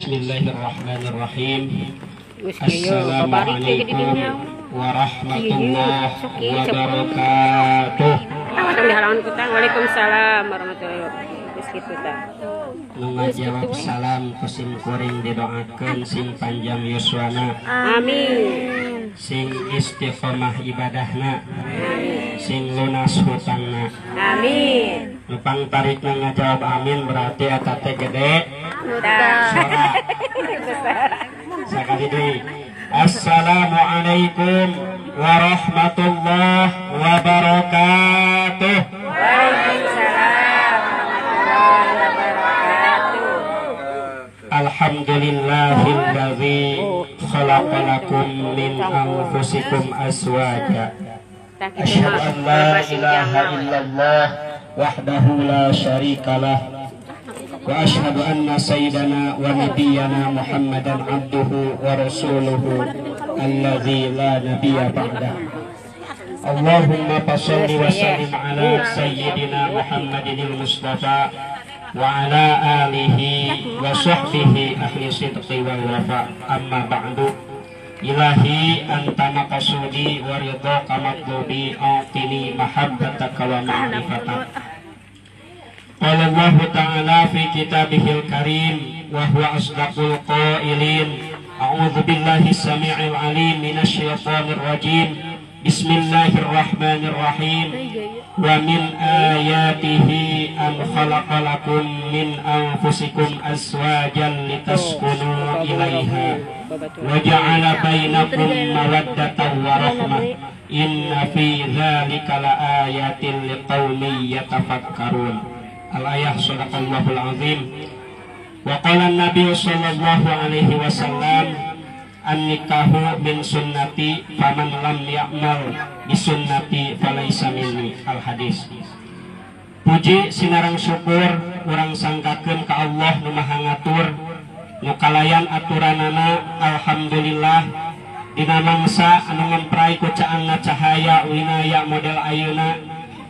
Bismillahirrahmanirrahim. Assalamualaikum warahmatullahi wabarakatuh. Waalaikumsalam warahmatullahi wabarakatuh. Nu ngajawab salam ku sim kuring didoakeun sing panjang yuswana. Amin. Sing istiqomah ibadahna. Amin. Sing lunas hutangna. Amin. Nu pangtarikna ngajawab amin berarti eta teh gede. Suara. Sakali deui. Assalamualaikum warahmatullahi wabarakatuh. Waalaikumsalam warahmatullahi wabarakatuh. Alhamdulillahilladzi khalaqa lakum min anfusikum azwaja. Asyhadu an la ilaha illallah wahdahu la syarikalah wa asyhadu anna sayyidana wa nabiyyana Muhammadan abduhu wa rasuluhu alladzi la nabiyya ba'dah. Allahumma shalli wa sallim ala sayyidina Muhammadinil Mustafa wa ala alihi wa sahbihi ahli sidqi wal wafa. Amma ba'du. Ilahi anta maqsudi wa ridhaka matlubi, a'tini mahabbataka wa ma'rifatak. Qala Allah ta'ala fi kitabihil karim wa huwa asdaqul qailin. A'udzu billahi samii'il 'aliim minasy syaithanir rajim. Bismillahirrahmanirrahim. Wa min ayatihi an khalaqa lakum min anfusikum azwajan litaskunu ilaiha wa ja'ala bainakum mawaddatan wa rahmah. Inna fi dzalika laayatin liqaumin yatafakkarun. Al-ayah sadaqallahul azim. Wa qala an-nabiy sallallahu alaihi wasallam, an-nikahu min sunnati faman lam ya'mal bi sunnati falaisa minni. Al-hadis. Puji sinarang syukur urang sangkakeun ka Allah nu Maha Ngatur, nu kalayan aturanana. Alhamdulillah dina mangsa anu ngemprai ku caangna cahaya winaya model ayeuna,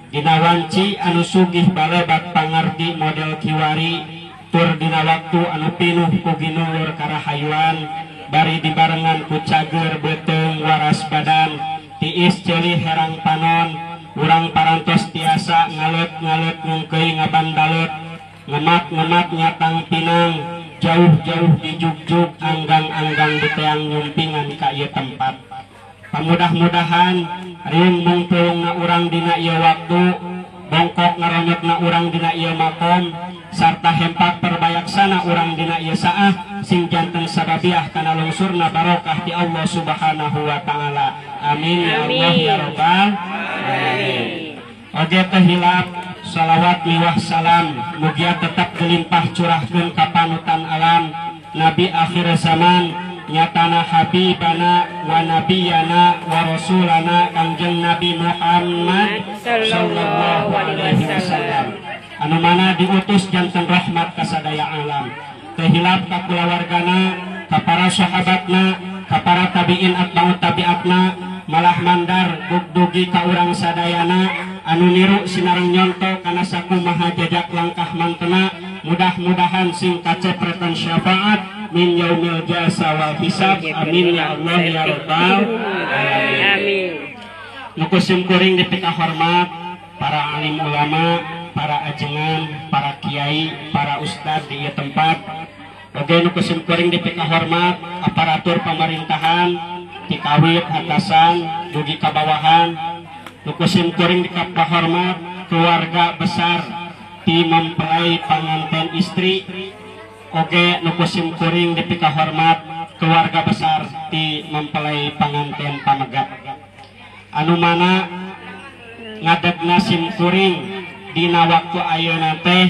dina wanci anu sugih balebat pangardi model kiwari, tur dina waktu anu pinuh ku ginulur karahayuan, bari dibarengan ku cager beuteung waras badan, tiis ceuli herang panon, urang parantos tiasa ngaleut-ngaleut ngungkeuy ngabandalut, ngemat-ngemat nyatang pinang, jauh-jauh dijugjug, anggang-anggang diteang nyumpingan ka ieu tempat. Pamudah-mudahan riung mungpulungna urang dina ieu waktu, bongkok ngaronyotna urang dina ieu makom, sarta hempak perbayaksana urang dina ieu saah, sing janten sababiah kana lungsurna barokah di Allah Subhanahu wa taala. Amin ya Allah ya rabbal alamin. Oge teh hilap salawat miwah salam mugia tetap dilimpah curahkeun ka panutan alam nabi akhir zaman, nyatana habibana wa nabiyana wa rasulana Kangjeng Nabi Muhammad sallallahu alaihi wasallam, anu mana diutus janten rahmat ka sadaya alam. Teu hilap ka kulawargana, ka para sahabatna, ka para tabiin atba'ut tabiatna, malah mandar dugdugi ka urang sadayana anu niru sinareng nyonto kana sakumaha jajak langkah mantena. Mudah-mudahan sing kacepretan syafaat min yaumil jasa wal hisab. Amin ya Allah ya rabbal alamin. Nu ku sim kuring dipika hormat para alim ulama, para ajengan, para kiai, para ustad di ieu tempat. Oge nu ku sim kuring dipika hormat aparatur pemerintahan ti kawit atasan dugi ka bawahan. Nu ku sim kuring dipika hormat keluarga besar ti mempelai panganten istri. Oge nu ku sim kuring dipika hormat keluarga besar ti mempelai panganten pamegat, anu mana ngadegna sim kuring dina waktu ayeuna teh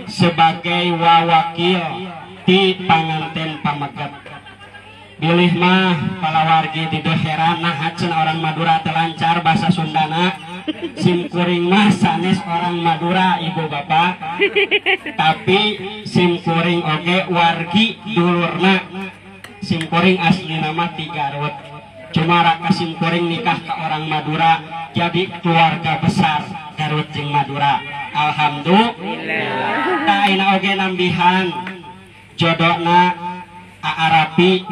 sebagai wawakil ti panganten pamegat. Bilih mah palawargi di heran nah cenah orang Madura teu lancar bahasa Sundana. Sim kuring mah sanes orang Madura ibu bapak, tapi sim kuring oge wargi dulurna. Sim kuring asli nama ti Garut, cuma raka sim kuring nikah ke orang Madura jadi keluarga besar Garut jeung Madura. Alhamdulillah. Tah ayeuna oge nambihan jodona Arapi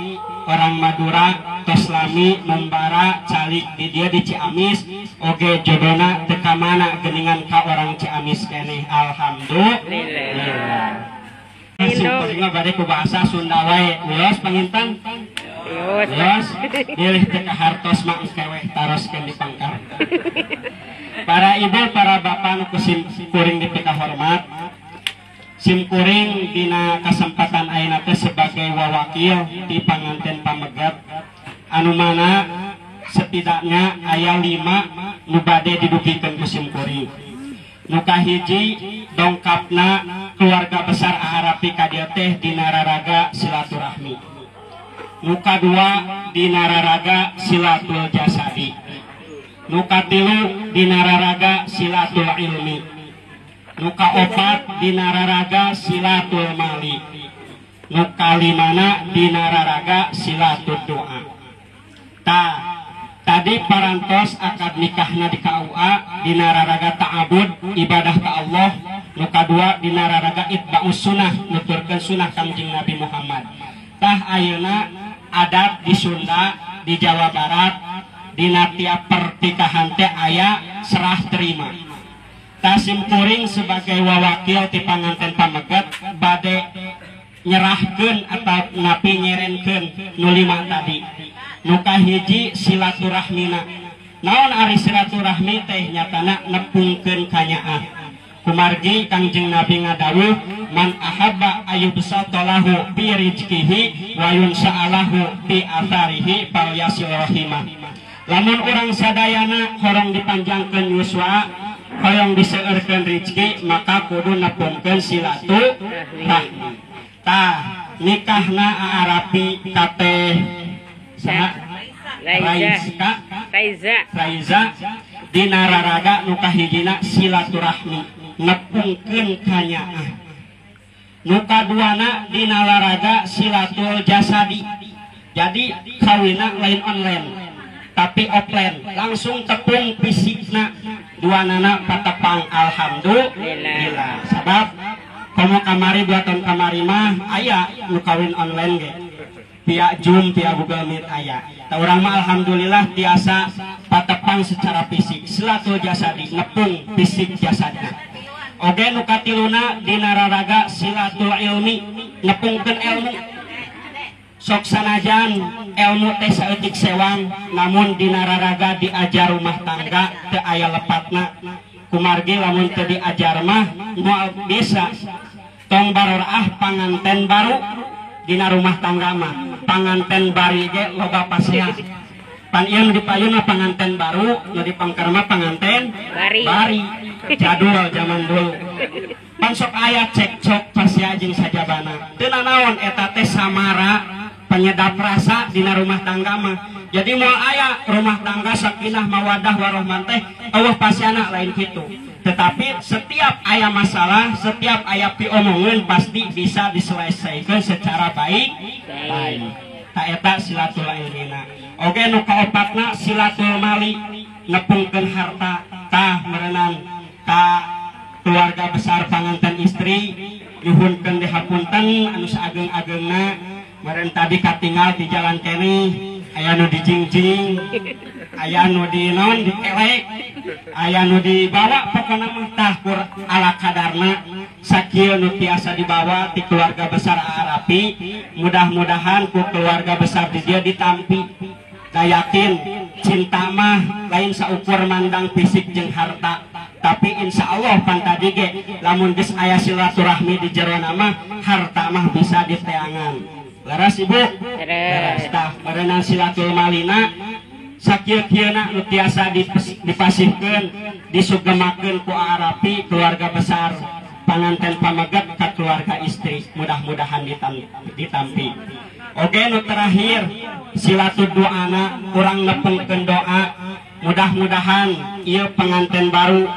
orang Madura tos lami membara calik di dia di Ciamis oge jodona teu ka mana geuningan ka orang Ciamis keneh alhamdulillah. Simkuring mah bade ku bahasa Sunda wae ulos panginten ulos bilih teu kahartos mah engke weh taroskeun di pangkar. Para ibu para bapak nu ku simkuring dipikahormat, simkuring dina kasempatan ayeuna teh sebagai wawakil di panganten pamegat anu mana setidaknya aya 5 nu bade didugikeun ku simkuring. Nu kahiji dongkapna keluarga besar Arapi ka dieu teh dina raraga silaturahmi. Nu kadua dina raraga silatul jasadi. Nu katilu dina raraga silatul ilmi. Nu kaopat dina raraga silatul mali. Nu kalimana dina raraga silatul doa. Tah tadi parantos akad nikahna di KUA dina raraga ta'abud ibadah ka Allah. Nu kadua dina raraga itba'us sunnah nuturkeun sunah Kangjeng Nabi Muhammad. Tah ayeuna adat di Sunda di Jawa Barat dina tiap pernikahan teh aya serah terima. Tah simkuring sebagai wawakil ti panganten pamegat bade nyerahkeun atau napi nyerenkeun nu lima tadi. Nu kahiji silaturahmina. Naon ari silaturahmi teh nyatana nepungkeun kanyaah. Kumargi Kangjeng Nabi ngadawuh man ahabba ayyubsatalahu bi rizqihi wa yunsa'alahu bi atharihi falyasil rahimah. Lamun urang sadayana horong dipanjangkeun yuswa, hoyong diseueurkeun rezeki, maka kudu nepungkeun silaturahmi. Tah nikahna Arapi ka teh Raiza dina raraga nu kahijina silaturahmi nepungkeun kanyaah. Nu kaduana dina raraga silatul jasadi. Jadi kawina lain online tapi offline, langsung tepung fisikna duanana patepang alhamdulillah. Sabab komo kamari 2 tahun kamari mah aya nu kawin online ge via Zoom, via Google Meet aya. Ta urang mah alhamdulillah tiasa patepang secara fisik, silatul jasadi nepung fisik jasadna. Oge nu katiluna dina raraga silatul ilmi nepungkeun ilmu. Sok sanajan ilmu teh saeutik sewang namun dina raraga diajar rumah tangga teu aya lepatna. Kumargi lamun teu diajar mah moal bisa. Tong baroraah panganten baru dina rumah tangga mah panganten bari ge loba pasea. Pan ieu nu dipayun panganten baru, nu dipangker mah panganten bari. Jadul zaman dulu. Pan sok aya cekcok pasea jeung sajabana. Teu nanaon eta teh samara penyedap rasa dina rumah tangga mah. Jadi moal aya rumah tangga sakinah mawadah warohmah teh eueuh pasiana lain kitu. Tetapi setiap aya masalah, setiap aya piomongeun pasti bisa diselesaikan secara baik. Baik. Ta eta silatul ilmina. Oge nu kaopatna silatul mali nepungkeun harta. Tah meureunan ka keluarga besar panganten istri nyuhunkeun dihapunten anu saageng-agengna. Meureun tadi katinggal di jalan keneh aya nu dijingjing, aya nu di naon dikelek, aya nu dibawa, pokona mah tah kur ala kadarna sakieu nu tiasa dibawa ti keluarga besar Arapi. Mudah-mudahan ku keluarga besar di dia ditampi. Da yakin cinta mah lain saukur mandang fisik jeung harta, tapi insya Allah pan tadi ge lamun geus aya silaturahmi di jerona mah harta mah bisa diteangan. Leres ibu? Leres. Tah meureunan silatul malina sakieu-kieuna nu tiasa dipasihkeun disugemakeun ku Arapi keluarga besar panganten pamegat ka keluarga istri, mudah-mudahan ditampi. Oge nu terakhir silatul doana urang nepungkeun doa mudah-mudahan ieu penganten baru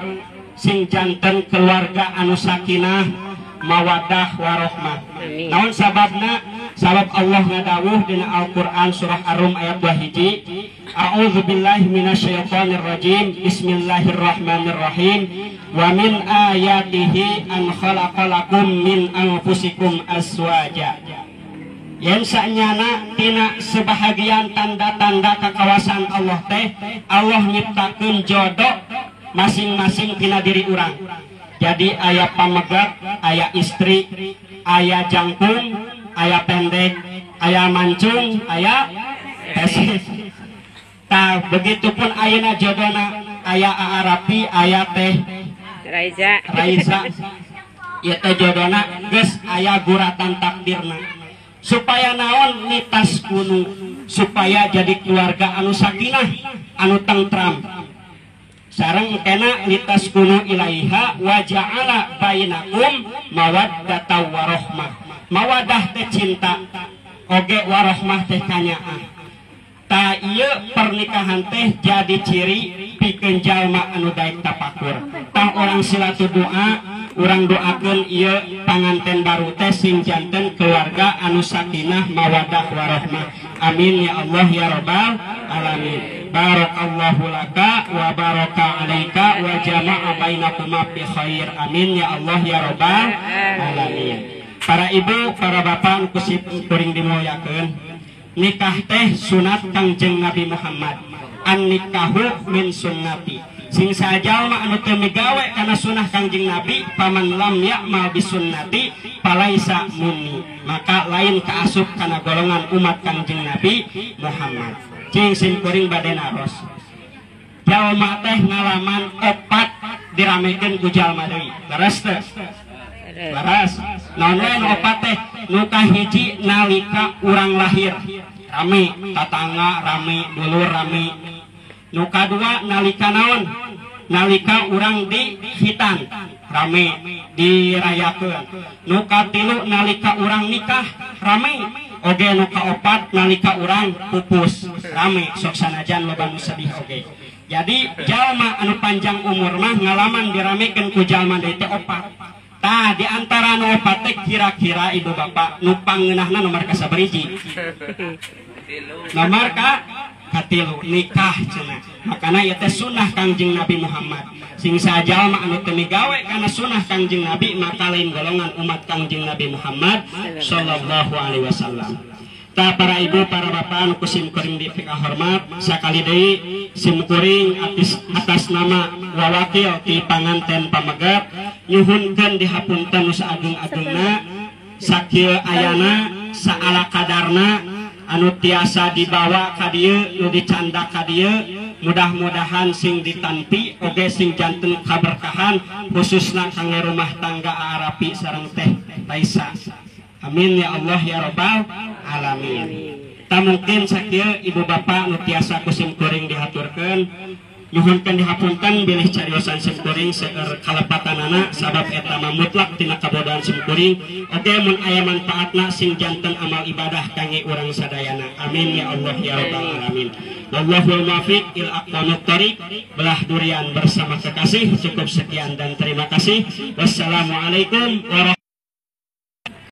sing janten keluarga anu sakinah mawadah warohmah. Naon sababna? Sabab Allah ngadawuh dina Al-Qur'an surah Ar-Rum ayat 2. A'udzubillahi minasyaitonirrajim. Bismillahirrahmanirrahim. Wa min ayatihi an khalaqalakum min anfusikum azwaja. Yen sanyana tina sebahagian tanda-tanda kakawasan Allah teh Allah nyiptakeun jodoh masing-masing tina diri urang. Jadi aya pamegat, aya istri, aya jangkung, aya pendek, aya mancung, aya pesek. Tah begitupun ayeuna jodona aya Arapi, aya teh Raiza. Raiza. Ieu teh jodona geus aya guratan takdirna. Supaya naon nitas kunu, supaya jadi keluarga anu sakinah, anu tentram. Sareng kena litas kunu ilaiha wa ja'ala bainakum mawaddata warahmah. Mawadah teh cinta, oge warahmah teh kanyaah. Ta ieu pernikahan teh jadi ciri pikeun jalma anu daek tapakur. Tah orang silatu doa, urang doakeun ieu panganten baru teh sing janten keluarga anu sakinah mawadah warahmah. Amin ya Allah ya rabbal alamin. Barakallahu laka wa baraka alaika wa jama'a bainakuma bi khair. Amin ya Allah ya rabbal alamin. Para ibu, para bapak nu kuring dimuliakeun, nikah teh sunat Kangjeng Nabi Muhammad. An nikahu min sunnati. Sing sajalma anu teu migawe kana sunah Kangjeng Nabi, paman lam ya'mal bisunnati palaisa munni. Maka lain kaasup kana golongan umat Kangjeng Nabi Muhammad. Cing sim kuring bade naros. Jalma teh ngalaman opat diramekeun ku jalma deui. Leres teu? Leres. Naon we nu opat teh? Nu kahiji nalika urang lahir. Rame, tatangga rame, dulur rame. Nu kadua nalika naon? Nalika urang di hitan, rame, dirayakeun. Nu katilu nalika urang nikah, rame. Oge nu kaopat nalika urang pupus, rame, sok sanajan loba nu sedih oge. Jadi jalma anu panjang umur mah ngalaman diramekeun ku jalma deui teh opat. Tah di antara nu opat teh kira-kira ibu bapak nu pangeunahna nomor kasabariji. Nomor katilu nikah cenah. Makana ieu teh sunah Kangjeng Nabi Muhammad. Sing sajalma anu teu migawe kana sunah Kangjeng Nabi maka lain golongan umat Kangjeng Nabi Muhammad sallallahu alaihi wasallam. Ta para ibu, para bapak anu ku sim kuring dipikahormat, sakali deui sim kuring atas nama wawakil ti panganten pamegat nyuhunkeun dihapunten nu saageng-agengna, sakieu ayana, saala kadarna anu tiasa dibawa ka dieu, nu dicanda ka dieu, mudah-mudahan sing ditampi oge sing janten kaberkahan khususna kangge rumah tangga Arapi sareng teh Raisa. Amin ya Allah ya rabbal alamin. Ta mungkin sakieu ibu bapak nu tiasa ku sim kuring dihaturkeun, nyuhunkeun dihapunten bilih cariosan sim kuring seueur kalepatanana sabab eta mah mutlak tina kabodohan sim kuring. Oge mun aya manfaatna sing janten amal ibadah kangge urang sadayana. Amin ya Allah ya rabbal alamin. Wallahul muwaffiq ila aqwamit thoriq. Belah durian bersama kekasih. Cukup sekian dan terima kasih. Wassalamualaikum warahmatullahi.